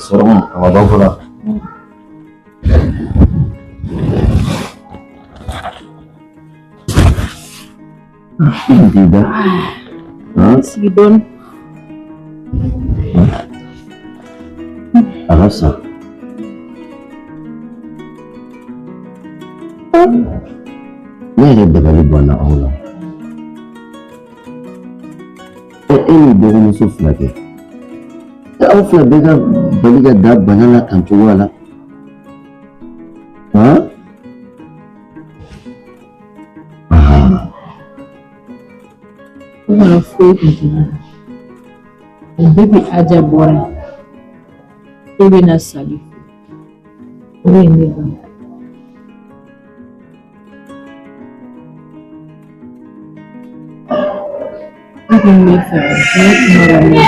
Sɔrɔmu a ma ban fɔlɔ. T'i da. Sigi dɔɔni. A ka fisa. Ne yɛrɛ dabali banna aw la. E ni dɔgɔmuso fila kɛ. Aw fila bɛɛ ka bali ka da bana la tan cogoya la. Han? O kana foyi kun tɛ ne la. O bɛɛ bi Aja bɔra yen. E bɛna Sali furu. O de ye ne bana. Ne kun bɛ fɛ ka diɲɛ kuma la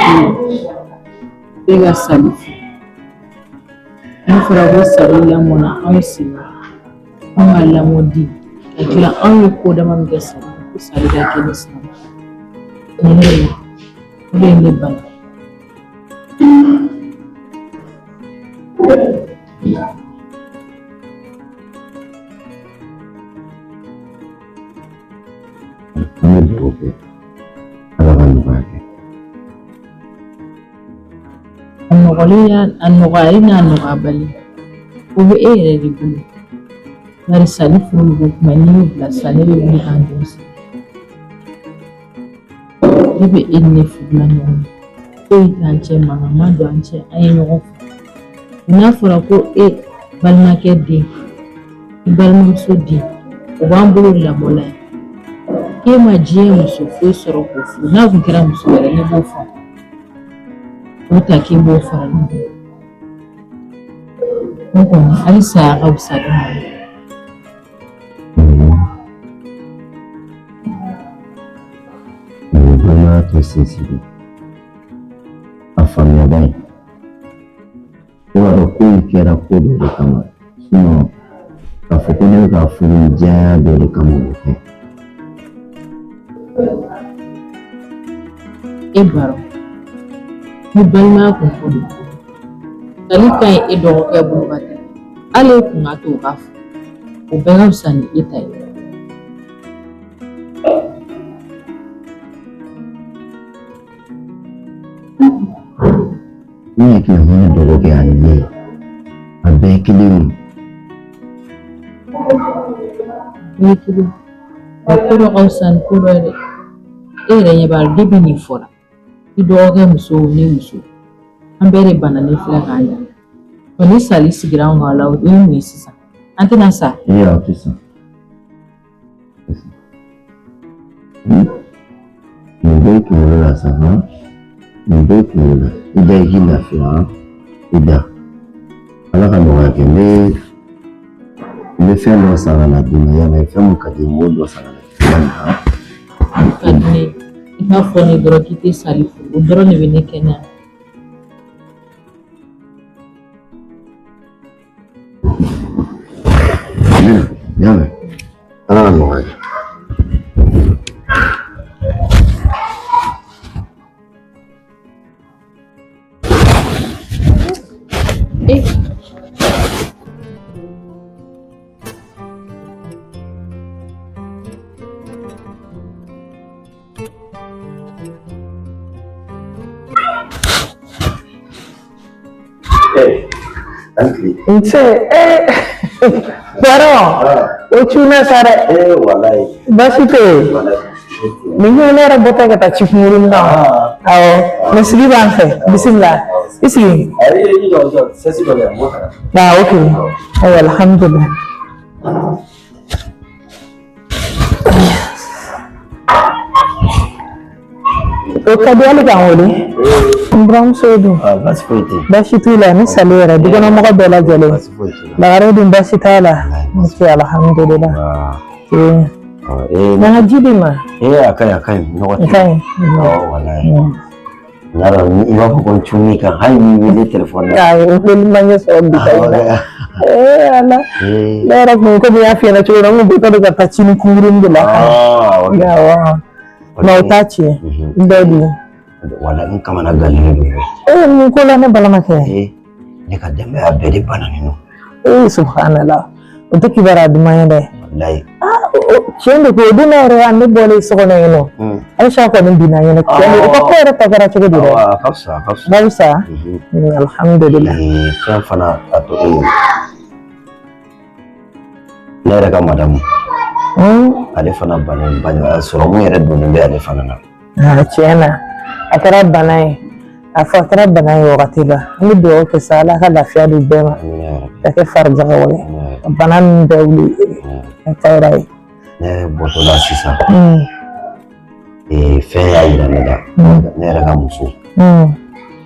e ka Sali furu. N'a fɔra ko Sali lamɔna anw sen na, anw ka lamɔ di ka tila anw ye ko dama min kɛ Sali ko Sali ka kɛ ne sina. Nin ne ye o de ye ne bana. An bɛ dugawu kɛ Ala ka nɔgɔya kɛ. A nɔgɔlen y'a a nɔgɔyali n'a nɔgɔyabali o bɛ e yɛrɛ de bolo. Bari Sali furu ko kuma n'i y'o bila sisan ne bɛ wuli k'an jɔ sigi. Ne bɛ e ni ne furula ɲɔgɔn na. Foyi t'an cɛ, mankan ma don an cɛ, an ye ɲɔgɔn faamu. N'a fɔra ko e balimakɛ den, i balimamuso den, o b'an bolo lamɔ la yen. K'e ma diɲɛ muso foyi sɔrɔ k'o furu, n'a kun kɛra muso wɛrɛ ne b'o faamu. O ta k'e b'o fara ɲɔgɔn kan. Ne kɔni hali saya ka fisa ne ma. Nin balimaya tɔ sinsin a faamuyaba ye. I b'a dɔn ko in kɛra ko dɔ de kama k'a fɔ ko ne bɛ ka furu diya dɔ de kama o tɛ. E baro ni balimaya kun ko don Sali ka ɲi e dɔgɔkɛ bolo ka tɛmɛ hali e kun ka to o ka fɔ o bɛɛ ka fisa ni e ta ye. Ne hakili la ne dɔgɔkɛ ani ne a bɛɛ ye kelen ye. Bɛɛ ye kelen wa ko dɔ ka fisa ni ko dɔ ye dɛ. E yɛrɛ ɲɛ b'a la depuis nin fɔra i dɔgɔkɛ muso ne muso an bɛɛ de bananen filɛ k'an da. Wa ni Sali sigira an kan la o ye mun ye sisan? An tɛna sa. Ee aw tɛ sa. Nin bɛɛ kunkolo la sa han nin bɛɛ kunkolo la i da i k'i lafiya han i da Ala ka nɔgɔya kɛ n bɛ n bɛ fɛn dɔ san ka na d'i ma yala fɛn mun ka di n b'o dɔ san ka na d'i ma han. Ka di ne ye i k'a fɔ ne dɔrɔn k'i tɛ Sali furu o dɔrɔn de bɛ ne kɛnɛya. Y'a mɛn Ala ka nɔgɔya kɛ. Nse ee Baron o cunna sa dɛ. Ee walayi. Baasi tɛ yen. Nin ye ne yɛrɛ bɔtɔ ka taa ci kunkurunin na. Awɔ mɛ sigi b'an fɛ bisimila i sigi. Ayi i jɔ jɔ sɛsi dɔ bɛ yan n b'o ta. Ah ok ayiwa alhamdulilah. O ka di hali k'an wele. N buramuso dun. Baasi foyi tɛ yen. Baasi t'u la ni Sali yɛrɛ dukɔnɔmɔgɔ bɛɛ lajɛlen. Baasi foyi t'u la. Lagare dun baasi t'a la. Ok alhamdulilah. Ee Na ka ji di ma. ee a ka ɲi a ka ɲi nɔgɔ A tɛ. ka ɲi. Awɔ walayi. N y'a dɔn i b'a fɔ ko n cun'i kan hali n'i wele telefɔni na. Ayi o wele man ɲɛ sɔrɔ bi ta in na. Ee Ala, ne yɛrɛ kun komi n y'a f'i ɲɛna cogo min na, n kun bɔtɔ don ka taa cinin kunkurunin de la. Awɔ. Mais o t'a tiɲɛ. N bɛɛ de ye. Wala n kamana gannen don. Ee, mun ko la ne balimakɛ? Ee, ne ka denbaya bɛɛ de bananen don. Ee, subhanallah. O tɛ kibaruya duman ye dɛ. Walayi. Tiɲɛ de ko o don yɛrɛ an ne bɔlen so kɔnɔ yen nɔ. Ayisa kɔni binna ɲɛna tiɲɛ don. O ka ko yɛrɛ tɔ kɛra cogo di dɛ? A ka fisa, a ka fisa. Ba fisa? Alhamdulillah. Fɛn fana a to ne yɛrɛ ka madamu. Ale fana bana bana sɔrɔmu yɛrɛ donnen bɛ ale fana na. Tiɲɛ na a kɛra bana ye, a fɔ a kɛra bana ye wagati la, an bɛ dugawu kɛ sa, Ala ka lafiya di bɛɛ ma, ka kɛ farijagabɔ ye, ka bana ninnu bɛɛ wuli ka kɛra ye. Ne bɔtɔla sisan, fɛn y'a yira ne la, ne yɛrɛ ka muso,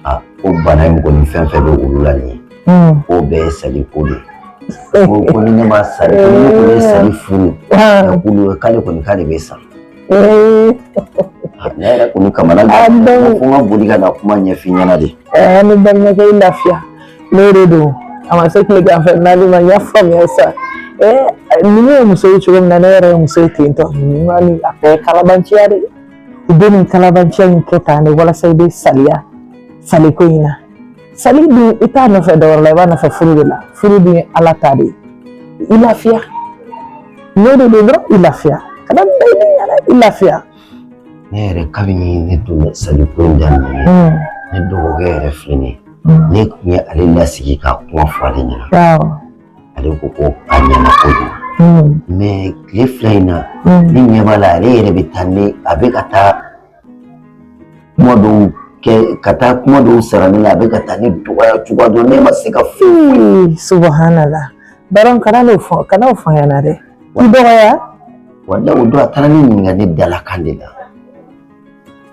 a ko bana in kɔni fɛn fɛn bɛ olu la nin ye, k'o bɛɛ ye sali ko de ye. Ko ni ne ma sali, ko ni ne kɔni ye sali furu, k'olu k'ale kɔni k'ale bɛ sa. Ne yɛrɛ kɔni kamana gan, fo n ka boli ka na kuma ɲɛf'i ɲɛna de. Ne balimakɛ, i lafiya. N'o de don, a ma se tilegan fɛ n'ale ma, n y'a faamuya sa. Ninnu ye muso ye cogo min na, ne yɛrɛ ye muso ye ten tɔ. Ninnu ni a bɛɛ ye kalabanciya de ye. U bɛ nin kalabanciya in kɛ tan de walasa i bɛ saliya saliko in na. Sali dun, i t'a nɔfɛ dɔwɛrɛ la, i b'a nɔfɛ furu de la. Furu dun ye Ala ta de ye. I lafiya. N'o de don dɔrɔn, i lafiya. Kana bila i ɲɛna, i lafiya. Ne yɛrɛ kabini ne donna saliko in daminɛ, ne dɔgɔkɛ yɛrɛ filɛ nin ye, ne tun ye ale lasigi ka kuma fɔ ale ɲɛna. Ale ko ko a ɲɛna kojugu. Mais tile 2 in na, ne ɲɛ b'a la ale yɛrɛ bɛ taa ne, a bɛ ka taa kuma dɔw kɛ, ka taa kuma dɔw sara ne la, a bɛ ka taa ne dɔgɔya cogoya dɔ, ne ma se ka foyi. Subhanallah. Baron, kana n'o fɔ, kana o fɔ ɲɛna dɛ. I dɔgɔya? Walayi, o don a taara ne ɲininka ne dalakan de la.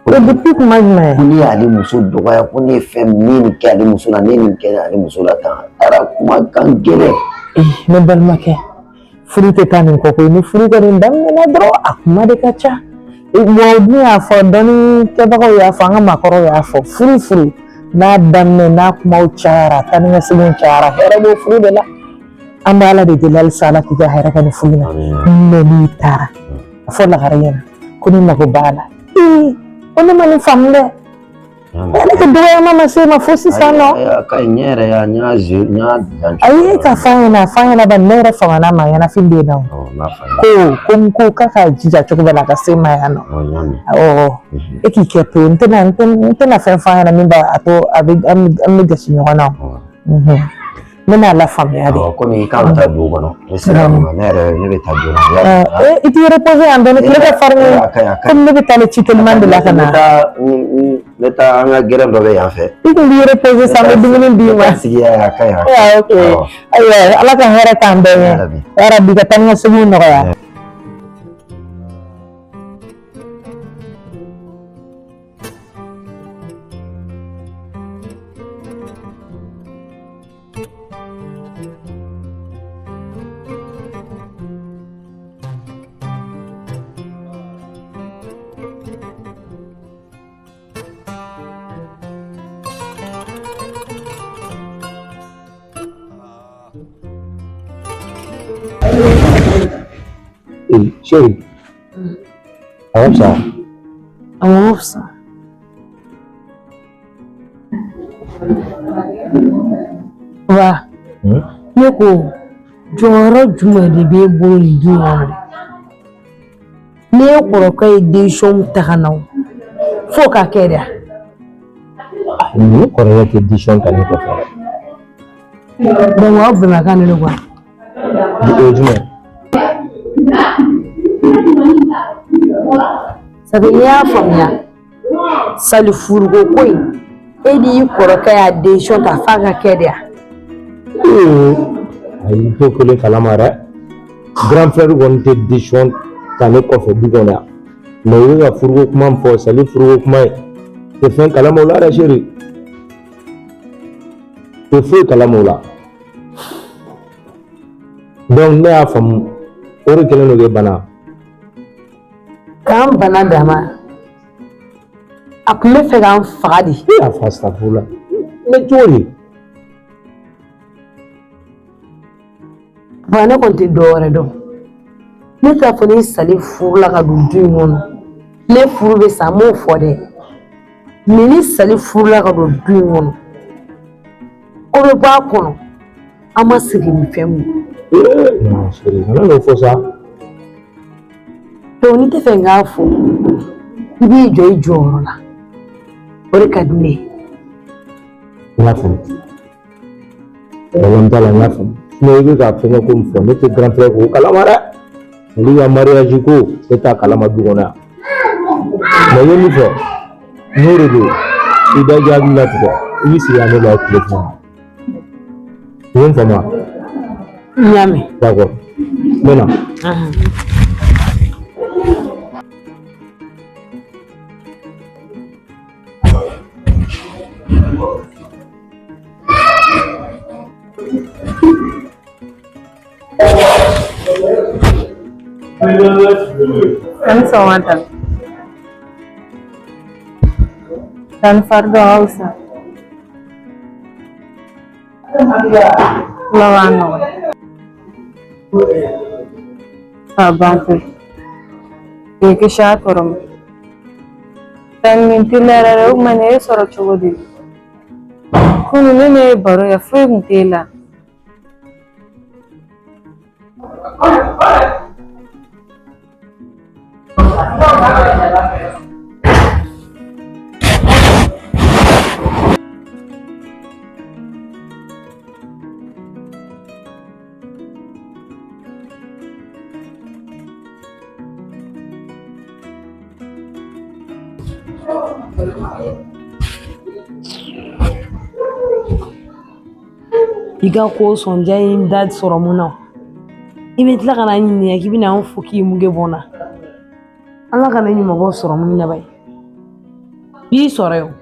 O depuis kuma jumɛn? Ko ne y'ale muso dɔgɔya, ko ne ye fɛn min nin kɛ ale muso la, ne ye nin kɛ ale muso la tan. A taara kumakan gɛlɛn. Ne balimakɛ, furu tɛ taa nin kɔ koyi. Ni furu kɔni daminɛna dɔrɔn, a kuma de ka ca. Wa dun y'a fɔ, dɔnnikɛbagaw y'a fɔ, an ka maakɔrɔw y'a fɔ, furu furu n'a daminɛ n'a kumaw cayara, taa ni ka seginw cayara, hɛrɛ b'o furu de la. An bɛ Ala de deli halisa, Ala k'i ka hɛrɛ kɛ nin furu in na. Mais n'i taara a fɔ lagare ɲɛna ko ne mago b'a la. Ee, ko ne ma nin faamu dɛ. Ale ka dɔgɔyama ma se ma fo sisan nɔ. Ka ɲɛ yɛrɛ ya, n y'a ze, n y'a dan. Ayi, ka f'a ɲɛna, a f'a ɲɛna bani, ne yɛrɛ famana ma, ɲɛnafin bɛ yen nɔ. Ko ko n ko k'a ka jija cogo bɛɛ la a ka se ma yan nɔ. Awɔ, e k'i kɛ pewu, n tɛna n tɛna fɛn f'a ɲɛna min b'a to a bɛ an bɛ gasi ɲɔgɔn na. Ne n'a lafaamuya de. Komi i kan ka taa dugu kɔnɔ, ne sera ma, ne yɛrɛ ne bɛ taa joona. I t'i reposer yan dɔɔni, tile ka farin. Komi ne bɛ taa ni ci teliman de la ka na. Ne bɛ taa, an ka gɛrɛn dɔ bɛ yan fɛ. I kun b'i reposer sa, n bɛ dumuni d'i ma. Sigi a ka ɲi. Ok. Ayiwa, Ala ka hɛrɛ k'an bɛɛ ye. Yarabi ka taa ni ka seginw nɔgɔya. Chérie, a ka fisa. A ka fisa. Wa ne ko jɔyɔrɔ jumɛn de b'e bolo nin du in kɔnɔ dɛ? Ne kɔrɔkɛ ye décision ta ka na o f'o ka kɛ de. Ne kɔrɔkɛ tɛ décision ta ne kɔfɛ. Donc aw bɛnbakan de don quoi. O ye jumɛn? Sabu n'i y'a faamuya, sali furuko ko in, e n'i kɔrɔkɛ y'a décision ta f'a ka kɛ de yan. Ayi, n t'o kelen kalama dɛ. Grand frère kɔni tɛ décision ta ne kɔfɛ du kɔnɔ yan. Mais i bɛ ka furuko kuma min fɔ, sali furuko kuma ye, tɛ fɛn kalama o la dɛ chérie. Tɛ foyi kalama o la. Donc ne y'a faamu, o de kɛlen don k'e bana. K'an bana dama, a tun bɛ fɛ k'an faga de. E y'a fa safo la. Ne cogo di? Ba ne kɔni tɛ dɔ wɛrɛ dɔn. Ne t'a fɔ ni Sali furula ka don du in kɔnɔ, ne furu bɛ sa, n m'o fɔ dɛ. Mais ni Sali furula ka don du in kɔnɔ, ko bɛ bɔ a kɔnɔ, an ma sigi ni fɛn mun. Ee, non chérie, kana n'o fɔ sa. Donc n'i tɛ fɛ n k'a fɔ, i b'i jɔ i jɔyɔrɔ la. O de ka di ne ye. N y'a faamu. Problème t'a la, n y'a faamu. Sinon i bɛ ka fɛngɛ ko min fɔ, ne tɛ grand frère ko kalama dɛ. Sali ka mariage ko, ne t'a kalama du kɔnɔ yan. Mais i ye min fɔ, n'o de don, i da i hakili latigɛ, i b'i sigi yan ne la tile fila. I ye n faamu wa? N y'a mɛn. D'accord. N bɛ na. Ani sɔgɔma tan. Tan fari dɔ ka fisa. Ala b'a nɔgɔya. K'a ban pewu. K'i kisi a tɔɔrɔ ma. Tan nin t'i la yɛrɛ o tuma nin ye sɔrɔ cogo di? Kunun ne ne ye baro kɛ foyi tun t'e la. I ka ko sɔnja in da sɔrɔ mun na i bɛ tila ka na n ɲininka k'i bɛna n fo k'i muge bɔ n na ala kana ɲuman bɔ sɔrɔ mun na bayi b'i sɔrɔ yen.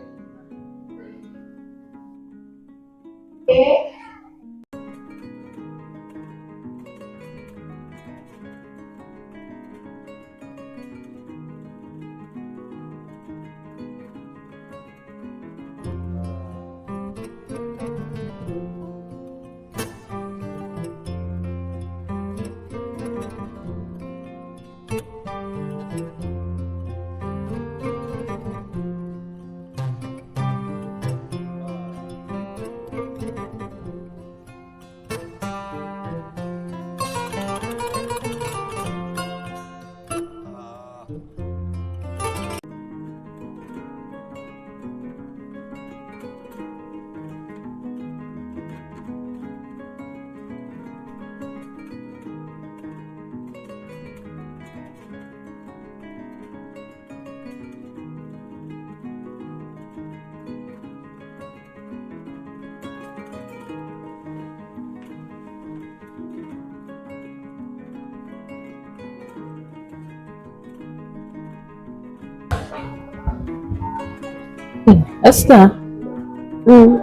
Asita,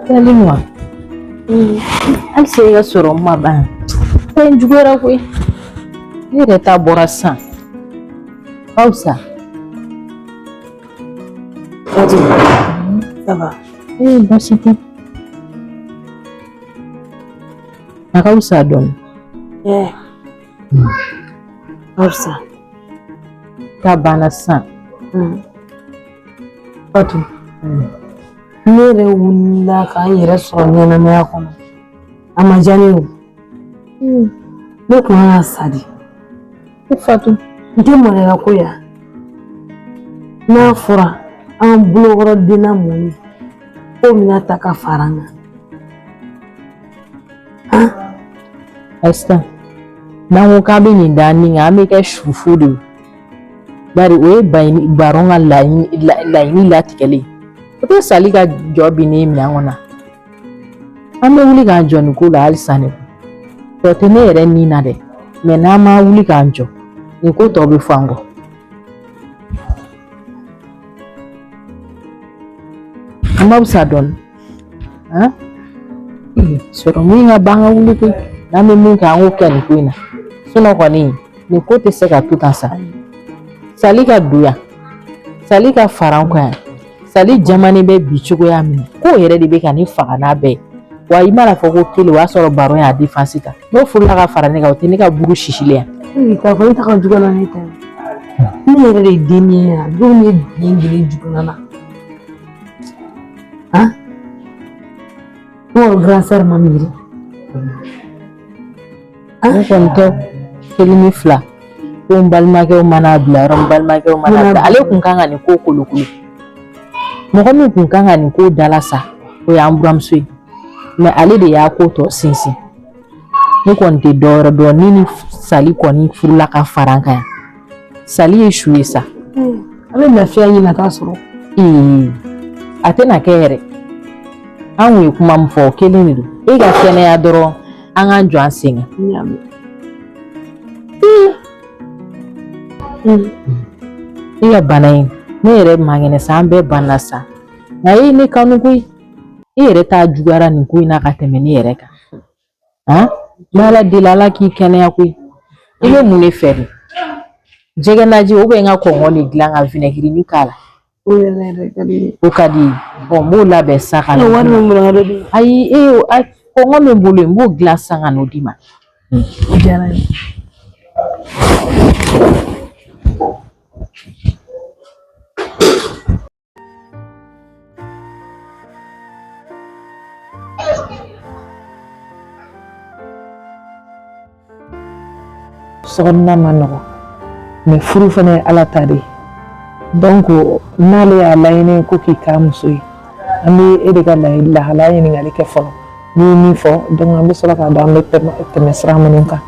tilalen wa? Halisa i ka sɔrɔ ma ban. Fɛn juguyara koyi. Ne yɛrɛ ta bɔra sisan. Ka fisa. Ça va? Ee baasi tɛ. A ka fisa dɔɔnin. Eh. Ka fisa. Ta banna sisan. Fatu. Ne yɛrɛ wulila ka n yɛrɛ sɔrɔ ɲɛnamaya kɔnɔ. A ma diya ne ye o. Ne kun kan ka sa de. Fatu. N tɛ maloya ko ya. N'a fɔra an bolokɔrɔ denna mun ye k'o bɛna ta ka fara an kan. Asita, n'an ko k'an bɛ nin da nin kan, an bɛ kɛ sufu de ye. Bari o ye baron ka laɲini latigɛlen ye. O tɛ Sali ka jɔ binnen minɛn kɔnɔ. An bɛ wuli k'an jɔ nin ko la halisa ne. Tɔ tɛ ne yɛrɛ ni na dɛ. Mais n'an ma wuli k'an jɔ, nin ko tɔ bɛ fɔ an kɔ. An ma fisa dɔɔnin. Han? Sɔrɔmu in ka ban ka wuli koyi. N'an bɛ mun kɛ an k'o kɛ nin ko in na. Sinon kɔni nin ko tɛ se ka to tan sa. Sali ka don yan. Sali ka fara an kan yan. Sali jamanen bɛ bi cogoya min na. K'o yɛrɛ de bɛ ka ne faga n'a bɛɛ ye. Wa i mana fɔ ko kelen, o y'a sɔrɔ baron y'a défense ta. N'o furula ka fara ne kan, o tɛ ne ka buru sisilen yan. E k'a fɔ e ta ka jugu na ne ta ye. Ne yɛrɛ de ye den ye yan, don ye den gili jugu na. Han? Ne ko grand sœur ma miiri. Ne kɔni tɛ kelen ni fila ko n balimakɛw mana bila yɔrɔ, n balimakɛw mana bila, ale kun kan ka nin ko kolokolo. Mɔgɔ min kun kan ka nin ko dala sa, o y'an buramuso ye, mais ale de y'a ko tɔ sinsin. Ne kɔni tɛ dɔwɛrɛ dɔn, ni ni Sali kɔni furula ka fara an kan yan, Sali ye su ye sa. A bɛ lafiya ɲini a t'a sɔrɔ. Ee, a tɛna kɛ yɛrɛ. An kun ye kuma min fɔ, o kelen de don. E ka kɛnɛya dɔrɔn, an k'an jɔ an sen kan. N y'a mɛn. I ka bana in, ne yɛrɛ man kɛnɛ sa, an bɛɛ banna sa, nka e ye ne kanu koyi. E yɛrɛ ta juguyara nin ko in na ka tɛmɛ ne yɛrɛ kan. Han, n bɛ Ala deli, Ala k'i kɛnɛya koyi. I bɛ mun de fɛ de? Jɛgɛ naji ou bien n ka kɔngɔ de dilan ka vinaigre k'a la? O yɛrɛ yɛrɛ ka di n ye. O ka di i ye. Bon, n b'o labɛn sa ka na. Wari bɛ n bolo, n ka dɔ di. Ayi, e y'o kɔngɔ min bolo yen, n b'o dilan sisan ka n'o d'i ma. O diyara n ye. Sokɔnɔna ma nɔgɔn, mais furu fana ye Ala ta de ye. Donc n'ale y'a laɲini ko k'i k'a muso ye, an bɛ e de ka lahalaya ɲininkali kɛ fɔlɔ. N'i ye min fɔ, donc an bɛ sɔrɔ k'a dɔn an bɛ tɛmɛ sira minnu kan.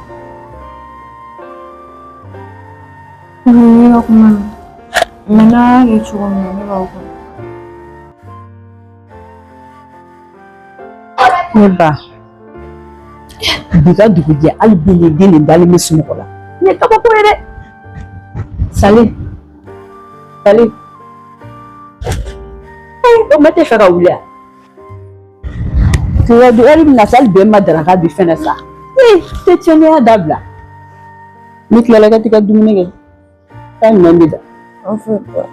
Ne ka kuma na, mais n'a y'a kɛ cogo min na, ne b'aw kɔnɔ. Ne ba, bi ka dugu jɛ, hali bi nin den nin dalen bɛ sunɔgɔ la. Nin ye kabako ye dɛ. Sali, Sali, o ma tɛ fɛ ka wuli a? Tile du hali bɛna se, hali bɛn ma daraka bi fɛnɛ sa. Ee, tɛ tiɲɛniya dabila. N'i tilala, i ka t'i ka dumuni kɛ. Taa minɛn bɛ da.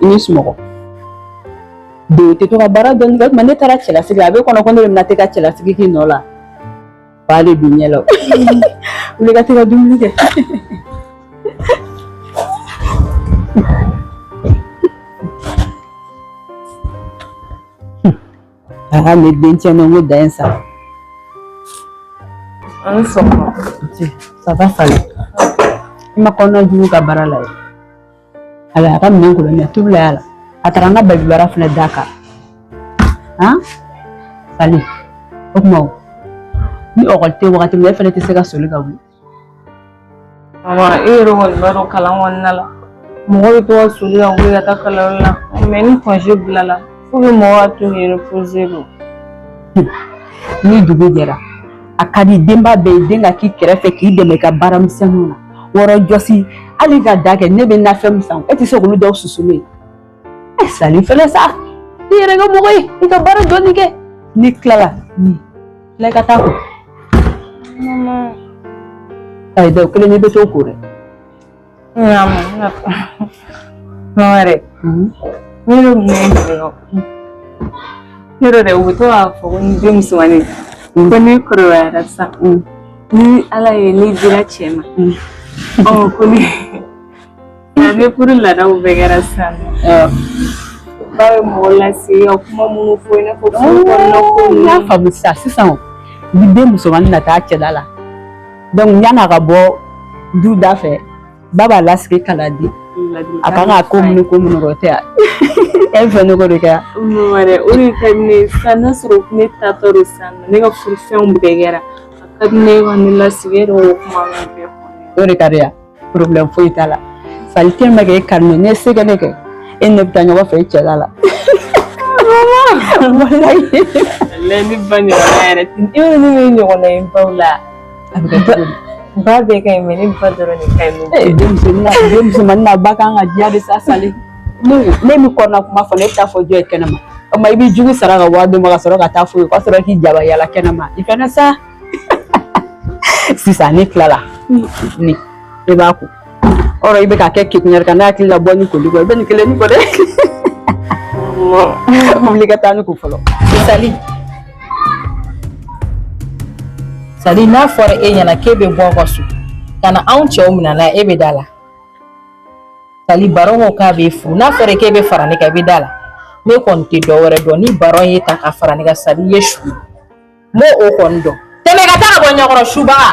I ni sunɔgɔ. Den tɛ to ka baara dɔɔni kɛ. O tuma ne taara cɛlasigi la, a bɛ kɔnɔ ko ne de bɛna taa ka cɛlasigi k'i nɔ la. Ba de b'i ɲɛ la. Wuli ka t'i ka dumuni kɛ. Aa, ne den cɛnnen ko dan ye sa. An ni sɔgɔma. Ça va Sali? I ma kɔnɔna jugu ka baara la ye. A bɛ a ka minɛn kolon minɛ tobili y'a la. A taara n ka babibara fana d'a kan. Han? Sali, o tuma ni ɔkɔli tɛ wagati min na, e fana tɛ se ka soli ka wuli. Mama, e yɛrɛ kɔni b'a dɔn kalan kɔnɔna la, mɔgɔ bɛ to ka soli ka wuli ka taa kalanyɔrɔ la, mais ni congé bilala, fo que mɔgɔ ka to k'i reposer don. Ni dugu jɛra, a ka di denba bɛɛ ye den ka k'i kɛrɛfɛ k'i dɛmɛ i ka baara misɛnninw na. Wɔrɔ jɔsi, hali ka da kɛ, ne bɛ nafɛn min san, e tɛ se k'olu dɔw susu ne ye. Ɛ Sali fɛnɛ sa, i yɛrɛ kɛ mɔgɔ ye, i ka baara dɔɔni kɛ. N'i tilala, tila i ka taa ko. Mama. Ayi dɛ, o kelen i bɛ t'o ko dɛ. N y'a mɛn, n bɛna taa. Mama yɛrɛ, ne yɛrɛ kun bɛ n ɲininka. Ne yɛrɛ dɛ, u bɛ to k'a fɔ ko ni den musomannin, ko ni kɔrɔbayara sisan, ni Ala ye n'i dira cɛ ma, ɔ ko ni ni furu laadaw bɛɛ kɛra sisan nɔ, ba bɛ mɔgɔ lasigi ka kuma minnu fɔ, i n'a fɔ furu kɔnɔna ko N y'a faamu sisan. Sisan ni den musomannin na taa cɛla la, donc yan'a ka bɔ du da fɛ, ba b'a lasigi k'a ladi a kan ka ko minnu kɛ, o tɛ yan e fɛ ne ko de kɛ yan. Mama dɛ, o de ka di ne ye sisan. N'a sɔrɔ ne taatɔ don sisan nɔ, ne ka furufɛnw bɛɛ kɛra, a ka di ne ye ka ne lasigi, e yɛrɛ y'o kuma ninnu bɛɛ fɔ ne ye. O de ka di yan, problème foyi t'a la. Sali tellement que e ka di ne ye, ne ye se kɛ ne kɛ, e ni ne bɛ taa ɲɔgɔn fɛ i cɛla la. Walayi. Walayi, ne ba ɲɔgɔnna yɛrɛ tɛ. E bɛ ne bɛ ɲɔgɔnna ye baw la. A bɛ kɛ cogo di? Ba bɛɛ ka ɲi, mais ne ba dɔrɔn de ka ɲi. Ee, denmusomanin na ba kan ka diya de sa. Sali, ne min kɔnɔna kuma fɔ, ne bɛ taa fɔ jɔn ye kɛnɛma? O tuma i b'i jugu sara ka wari d'o ma ka sɔrɔ ka taa fɔ ye, o ka sɔrɔ k'i jaba yala kɛnɛma i fɛnɛ sa. Sisan ne tilala ni i b'a ko ɔrɔ, i bɛ ka kɛ kegunyɛri kan, ne hakili la bɔ ni koli kɔ, i bɛ nin kelen ni ko dɛ. Wuli ka taa ni ko fɔlɔ. Sali. C'est-à-dire n'a fɔra e ɲɛna k'e bɛ bɔ aw ka so ka na anw cɛw minɛ n'a ye, e bɛ da la. C'est-à-dire baron ko k'a b'e furu, n'a fɔra k'e bɛ fara ne kan, i bɛ da la. Ne kɔni tɛ dɔ wɛrɛ dɔn ni baron ye ta ka fara ne kan, c'est-à-dire i ye su ye. N b'o o kɔni dɔn. Tɛmɛ ka taa ka bɔ ɲɛkɔrɔ, subaga.